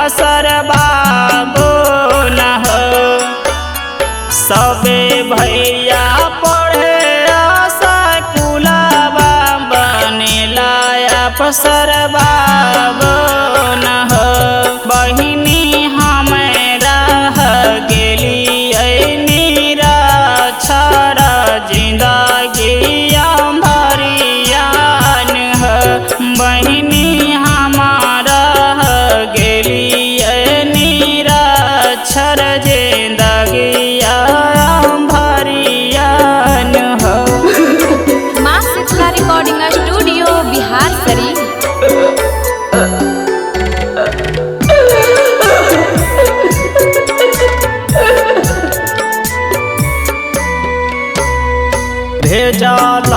अफसर बाबू न हो। सबे भैया पढ़े स्कूलवा बनेला अफसर बाबू न हो। बहिनी हमें रह गेली निरक्षर जिंदगी अंधरियान हो। बहिनी हमारा गेली निरक्षर जिंदगी अंधरियान हो। माँ शीतला रिकॉर्डिंग स्टूडियो बिहार शरीफ। भेजल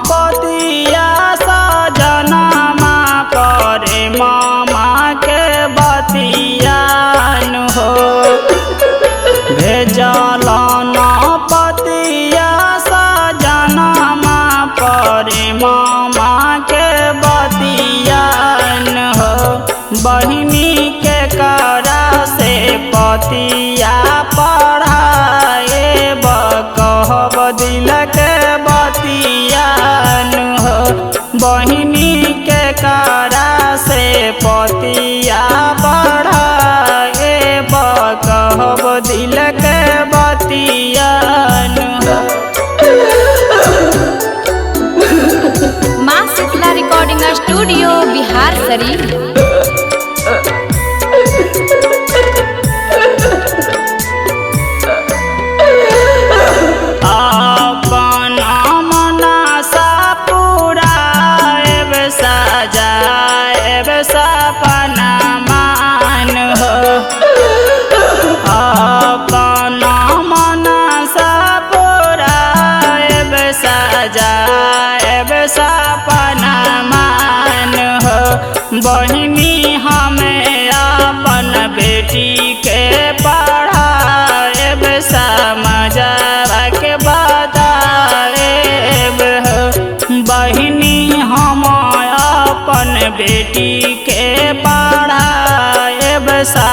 पतिया सजनमा करे मामा के बतियान हो। भेजल पतिया सजनमा करे मामा के बतियान हो। बहिनी के करा से पतिया पढ़ाए कहब दिल के बतियान हो। बहिनी के करा से पतिया पढ़ाए कहब दिल के बतियान हो। माँ शीतला रिकॉर्डिंग स्टूडियो बिहार शरीफ। अपन मनसा पुराएब सजाएब सपना मान हो। अपन मनसा पुराएब सजाएब सपना मान हो। बहिनी हमें अपन बेटी के पढ़ाएब समझावा के बताएब हो। बहिनी हम अपन बेटी के पढ़ाएब सा